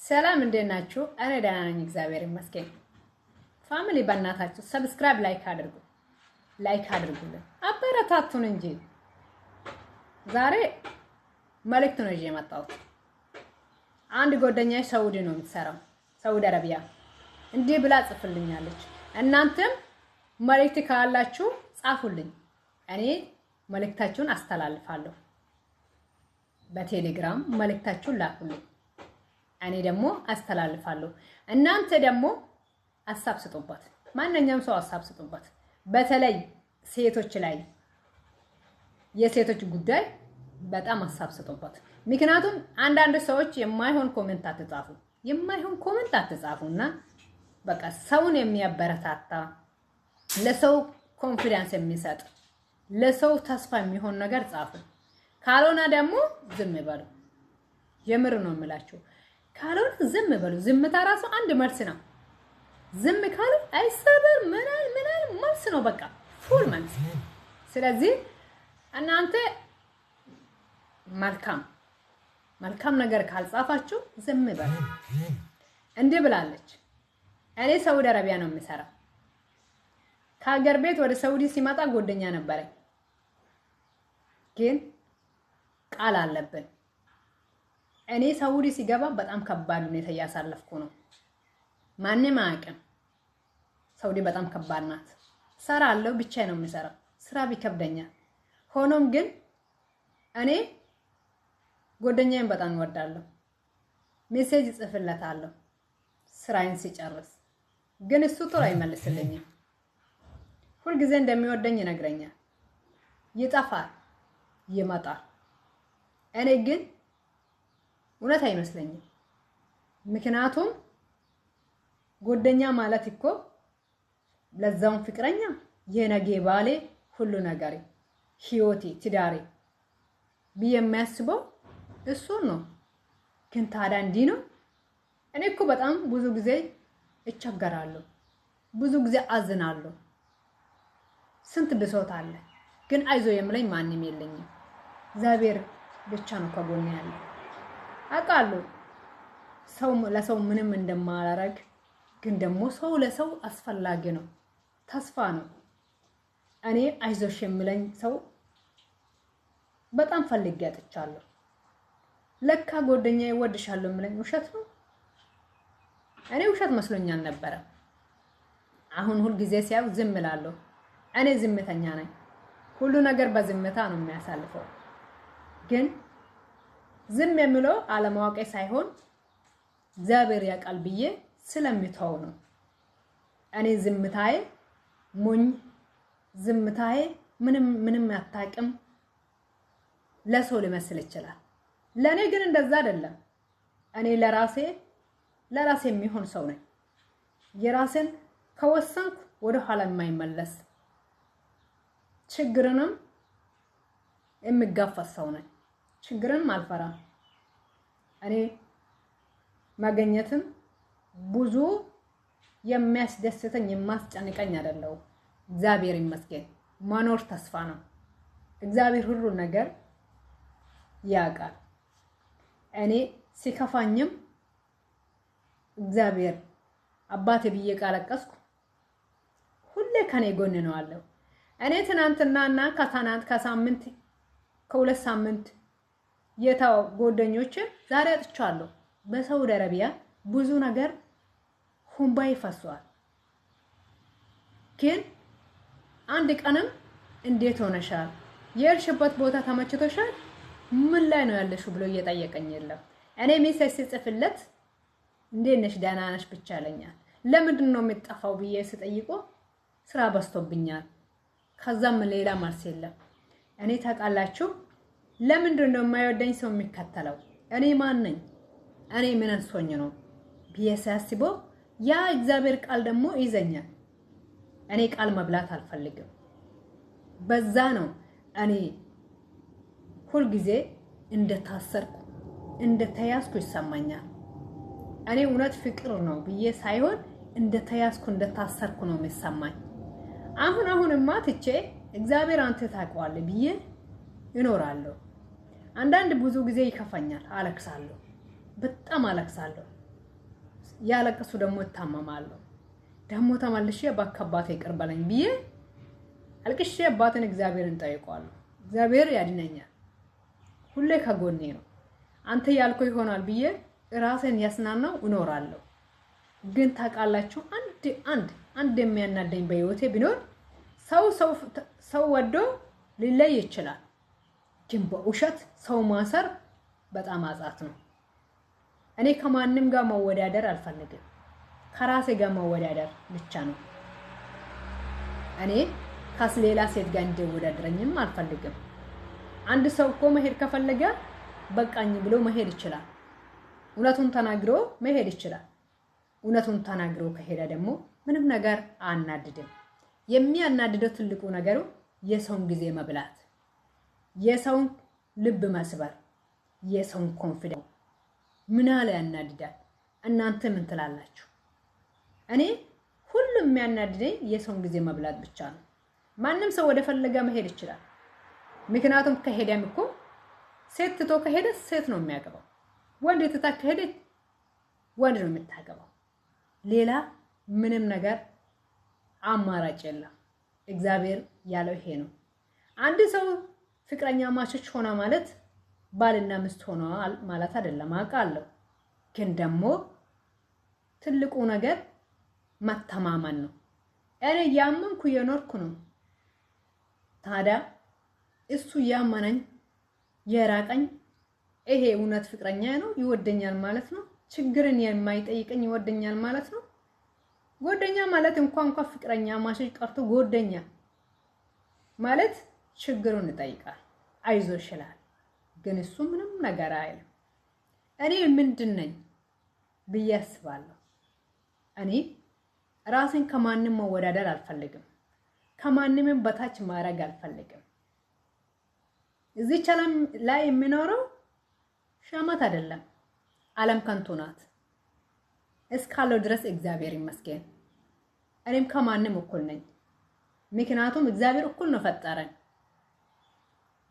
ሰላም እንዴት ናችሁ? እኔ ደህና ነኝ፣ እግዚአብሔር ይመስገን። Family በእናታችሁ subscribe like አድርጉ፣ like አድርጉልን፣ አበረታቱን እንጂ። ዛሬ መልእክት ነው ይዤ የመጣሁት። አንድ ጓደኛዬ ሳውዲ ነው የምትሰራው፣ ሳውዲ አረቢያ፣ እንዲህ ብላ ጽፍልኛለች። እናንተም መልእክት ካላችሁ ጻፉልኝ፣ እኔ መልእክታችሁን አስተላልፋለሁ። በቴሌግራም መልእክታችሁን ላኩልኝ፣ እኔ ደግሞ አስተላልፋለሁ። እናንተ ደግሞ ሀሳብ ስጡበት። ማንኛውም ሰው ሀሳብ ስጡበት። በተለይ ሴቶች ላይ የሴቶች ጉዳይ በጣም ሀሳብ ስጡበት። ምክንያቱም አንዳንድ ሰዎች የማይሆን comment አትጻፉ፣ የማይሆን comment አትጻፉ እና በቃ ሰውን የሚያበረታታ፣ ለሰው confidence የሚሰጥ፣ ለሰው ተስፋ የሚሆን ነገር ጻፉ። ካልሆነ ደግሞ ዝም በሉ። የምር ነው የምላችሁ። ካልሆነ ዝም በሉ። ዝምታ ራሱ አንድ መልስ ነው። ዝም ካሉ አይሰበር ምናል ምናል መልስ ነው፣ በቃ full መልስ። ስለዚህ እናንተ መልካም መልካም ነገር ካልጻፋችሁ ዝም በሉ። እንዲህ ብላለች። እኔ ሳውዲ አረቢያ ነው የምሰራው። ከሀገር ቤት ወደ ሳውዲ ሲመጣ ጓደኛ ነበረኝ፣ ግን ቃል አለብን። እኔ ሳውዲ ሲገባ በጣም ከባድ ሁኔታ እያሳለፍኩ ነው። ማንም አያውቅም። ሳውዲ በጣም ከባድ ናት። ሰራለሁ፣ ብቻዬን ነው የምሰራው። ስራ ቢከብደኛል። ሆኖም ግን እኔ ጓደኛዬን በጣም እወዳለሁ። Message እጽፍለታለሁ ስራዬን ሲጨርስ፣ ግን እሱ ጥሩ አይመልስልኝም። ሁልጊዜ እንደሚወደኝ ይነግረኛል። ይጠፋል፣ ይመጣል። እኔ ግን እውነት አይመስለኝም። ምክንያቱም ጓደኛ ማለት እኮ ለዛውን ፍቅረኛ፣ የነገ ባሌ፣ ሁሉ ነገሬ፣ ህይወቴ፣ ትዳሬ ብዬ የሚያስበው እሱን ነው። ግን ታዲያ እንዲህ ነው። እኔ እኮ በጣም ብዙ ጊዜ እቸገራለሁ፣ ብዙ ጊዜ አዝናለሁ። ስንት ብሶት አለ። ግን አይዞ የምለኝ ማንም የለኝም። እግዚአብሔር ብቻ ነው ከጎኔ ያለ። አውቃለሁ ሰው ለሰው ምንም እንደማላረግ፣ ግን ደግሞ ሰው ለሰው አስፈላጊ ነው፣ ተስፋ ነው። እኔ አይዞሽ የሚለኝ ሰው በጣም ፈልጌ አጥቻለሁ። ለካ ጓደኛዬ እወድሻለሁ የሚለኝ ውሸት ነው። እኔ ውሸት መስሎኛል ነበረ። አሁን ሁልጊዜ ሲያው ዝም እላለሁ። እኔ ዝምተኛ ነኝ። ሁሉ ነገር በዝምታ ነው የሚያሳልፈው። ግን ዝም የምለው አለማወቄ ሳይሆን እግዚአብሔር ያውቃል ብዬ ስለሚተው ነው። እኔ ዝምታዬ ሞኝ፣ ዝምታዬ ምንም ምንም አታውቅም ለሰው ሊመስል ይችላል። ለእኔ ግን እንደዛ አይደለም። እኔ ለራሴ የሚሆን ሰው ነኝ። የራሴን ከወሰንኩ ወደ ኋላ የማይመለስ፣ ችግርንም የሚጋፈጥ ሰው ነኝ። ችግርንም አልፈራም። እኔ ማገኘትም ብዙ የሚያስደስተኝ የማስጨንቀኝ አይደለሁም። እግዚአብሔር ይመስገን። መኖር ተስፋ ነው። እግዚአብሔር ሁሉ ነገር ያውቃል። እኔ ሲከፋኝም እግዚአብሔር አባቴ ብዬ ካለቀስኩ ሁሌ ከኔ ጎን ነው አለው። እኔ ትናንትናና ከትናንት ከሳምንት ከ2 ሳምንት የታው ጓደኞችን ዛሬ አጥቻለሁ። በሳውዲ አረቢያ ብዙ ነገር ሁምባ ይፈሷል። ግን አንድ ቀንም እንዴት ሆነሻል፣ የሄድሽበት ቦታ ተመችቶሻል፣ ምን ላይ ነው ያለሽው ብሎ እየጠየቀኝ የለም። እኔ message ስጽፍለት እንዴት ነሽ፣ ደህና ነሽ ብቻ ይለኛል። ለምንድን ነው የምጠፋው ብዬ ስጠይቆ ስራ በዝቶብኛል። ከዛም ሌላ መልስ የለም። እኔ ታውቃላችሁ፣ ለምንድን ነው የማይወደኝ ሰው የሚከተለው? እኔ ማን ነኝ? እኔ ምን አንሶኝ ነው ብዬ ሳስበው ያ እግዚአብሔር ቃል ደግሞ ይዘኛል። እኔ ቃል መብላት አልፈልግም። በዛ ነው እኔ ሁልጊዜ እንደታሰርኩ እንደተያዝኩ ይሰማኛል። እኔ እውነት ፍቅር ነው ብዬ ሳይሆን እንደተያዝኩ እንደታሰርኩ ነው የሚሰማኝ። አሁን አሁንማ ትቼ እግዚአብሔር አንተ ታውቀዋለህ ብዬ እኖራለሁ። አንዳንድ ብዙ ጊዜ ይከፋኛል፣ አለቅሳለሁ፣ በጣም አለቅሳለሁ። ያለቀሱ ደግሞ እታመማለሁ። ደግሞ ተመልሼ እባክህ አባቴ ይቅር በለኝ ብዬ አልቅሼ አባቴን እግዚአብሔርን ጠይቀዋለሁ። እግዚአብሔር ያድነኛል። ሁሌ ከጎኔ ነው። አንተ ያልከው ይሆናል ብዬ ራሴን ያስናናው እኖራለሁ። ግን ታውቃላችሁ፣ አንድ አንድ አንድ የሚያናደኝ በህይወቴ ቢኖር ሰው ወዶ ሊለይ ይችላል። ግን በውሸት ሰው ማሰር በጣም አጻት ነው። እኔ ከማንም ጋር መወዳደር አልፈልግም። ከራሴ ጋር መወዳደር ብቻ ነው። እኔ ከሌላ ሴት ጋር እንዲወዳደረኝም አልፈልግም። አንድ ሰው እኮ መሄድ ከፈለገ በቃኝ ብሎ መሄድ ይችላል። እውነቱን ተናግሮ መሄድ ይችላል። እውነቱን ተናግሮ ከሄደ ደግሞ ምንም ነገር አናድድም። የሚያናድደው ትልቁ ነገሩ የሰውን ጊዜ መብላት፣ የሰውን ልብ መስበር፣ የሰውን confidence ምን ያህል ያናድዳል። እናንተ ምን ትላላችሁ? እኔ ሁሉም የሚያናድደኝ የሰውን ጊዜ መብላት ብቻ ነው። ማንም ሰው ወደ ፈለገ መሄድ ይችላል። ምክንያቱም ከሄደም እኮ ሴት ትቶ ከሄደ ሴት ነው የሚያገባው፣ ወንድ ትታ ከሄደ ወንድ ነው የምታገባው። ሌላ ምንም ነገር አማራጭ የለም። እግዚአብሔር ያለው ይሄ ነው። አንድ ሰው ፍቅረኛ ማቾች ሆነ ማለት ባልና ሚስት ሆነዋል ማለት አይደለም፣ አውቃለሁ። ግን ደግሞ ትልቁ ነገር መተማመን ነው። እኔ ያመንኩ የኖርኩ ነው። ታዲያ እሱ ያመነኝ የራቀኝ ይሄ እውነት ፍቅረኛ ነው፣ ይወደኛል ማለት ነው። ችግርን የማይጠይቀኝ ይወደኛል ማለት ነው። ጎደኛ ማለት እንኳን ፍቅረኛ ማሸሽ ቀርቶ ጎደኛ ማለት ችግሩን ይጠይቃል፣ አይዞሽ ይላል። ግን እሱ ምንም ነገር አይልም። እኔ ምንድን ነኝ ብዬ አስባለሁ። እኔ ራሴን ከማንም መወዳደር አልፈልግም። ከማንምም በታች ማድረግ አልፈልግም። እዚች ዓለም ላይ የሚኖረው ሻማት አይደለም። ዓለም ከንቱ ናት። እስካለው ድረስ እግዚአብሔር ይመስገን። እኔም ከማንም እኩል ነኝ። ምክንያቱም እግዚአብሔር እኩል ነው ፈጠረን።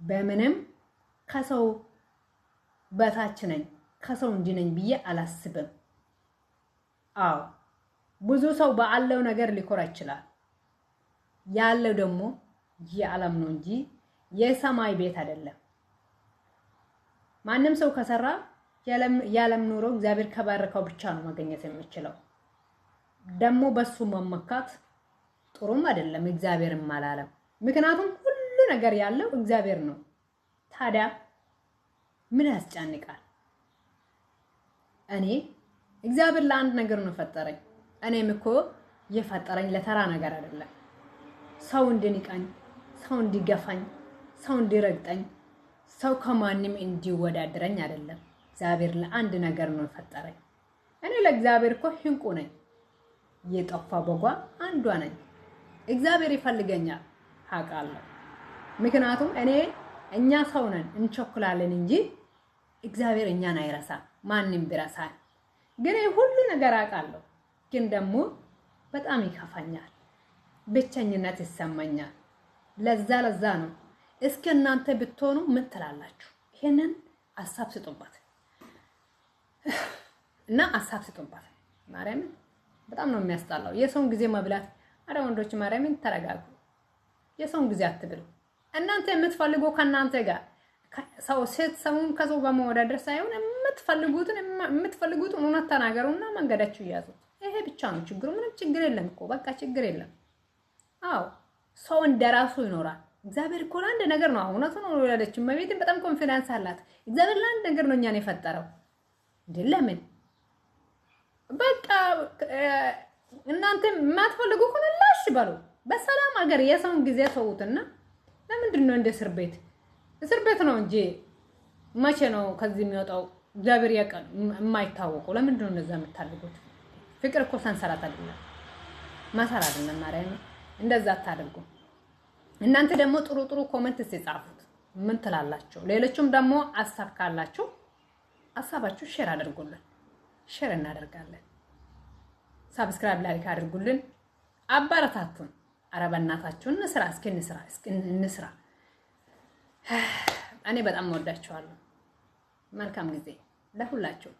በምንም ከሰው በታች ነኝ፣ ከሰው እንዲህ ነኝ ብዬ አላስብም። አዎ ብዙ ሰው ባለው ነገር ሊኮራ ይችላል። ያለው ደግሞ የዓለም ነው እንጂ የሰማይ ቤት አይደለም። ማንም ሰው ከሰራ የዓለም ኑሮ እግዚአብሔር ከባረከው ብቻ ነው ማግኘት የሚችለው። ደግሞ በሱ መመካት ጥሩም አይደለም፣ እግዚአብሔርም አላለም። ምክንያቱም ሁሉ ነገር ያለው እግዚአብሔር ነው። ታዲያ ምን ያስጨንቃል? እኔ እግዚአብሔር ለአንድ ነገር ነው ፈጠረኝ። እኔም እኮ የፈጠረኝ ለተራ ነገር አይደለም። ሰው እንዲንቀኝ፣ ሰው እንዲገፋኝ፣ ሰው እንዲረግጠኝ፣ ሰው ከማንም እንዲወዳደረኝ አይደለም። እግዚአብሔር ለአንድ ነገር ነው የፈጠረኝ። እኔ ለእግዚአብሔር እኮ ህንቁ ነኝ። የጠፋ በጓ አንዷ ነኝ። እግዚአብሔር ይፈልገኛል አውቃለሁ። ምክንያቱም እኛ ሰው ነን እንቸኩላለን እንጂ እግዚአብሔር እኛን አይረሳም። ማንም ቢረሳን ግን ሁሉ ነገር አውቃለሁ። ግን ደግሞ በጣም ይከፋኛል፣ ብቸኝነት ይሰማኛል። ለዛ ለዛ ነው። እስኪ እናንተ ብትሆኑ ምን ትላላችሁ? ይሄንን ሀሳብ ስጡበት እና ሀሳብ ስጡበት። ማርያምን በጣም ነው የሚያስጠላው የሰውን ጊዜ መብላት። አረ ወንዶች ማርያምን ተረጋጉ። የሰውን ጊዜ አትብሉ። እናንተ የምትፈልጉ ከእናንተ ጋር ሰው ሴት ሰውን ከሰው ጋር መወዳደር ሳይሆን የምትፈልጉትን እውነት ተናገሩና መንገዳችሁ ያዙት። ይሄ ብቻ ነው ችግሩ። ምንም ችግር የለም እኮ በቃ ችግር የለም። አዎ ሰው እንደራሱ ይኖራል። እግዚአብሔር እኮ ለአንድ ነገር ነው። እውነቱን ነው ወለደች እመቤትን በጣም confidence አላት። እግዚአብሔር ለአንድ ነገር ነው እኛን የፈጠረው። እንዴ ለምን በቃ እናንተ የማትፈልጉ ከሆነ ላሽ በሉ። በሰላም ሀገር የሰውን ጊዜ ተውትና ለምንድን ነው እንደ እስር ቤት እስር ቤት ነው እንጂ መቼ ነው ከዚህ የሚወጣው? እግዚአብሔር ያውቃል የማይታወቀው። ለምንድን ነው እንደዛ የምታደርጉት? ፍቅር እኮ ሰንሰለት አይደለም፣ መሰር አይደለም። ማርያም እንደዛ አታደርጉ። እናንተ ደግሞ ጥሩ ጥሩ comment ሲጻፉት ምን ትላላችሁ? ሌሎቹም ደግሞ ሀሳብ ካላችሁ ሀሳባችሁ share አድርጉልን፣ share እናደርጋለን። Subscribe like አድርጉልን፣ አበረታቱን። ኧረ በእናታችሁ እንስራ፣ እስኪ እንስራ፣ እስኪ እንስራ። እኔ በጣም እወዳችኋለሁ። መልካም ጊዜ ለሁላችሁ።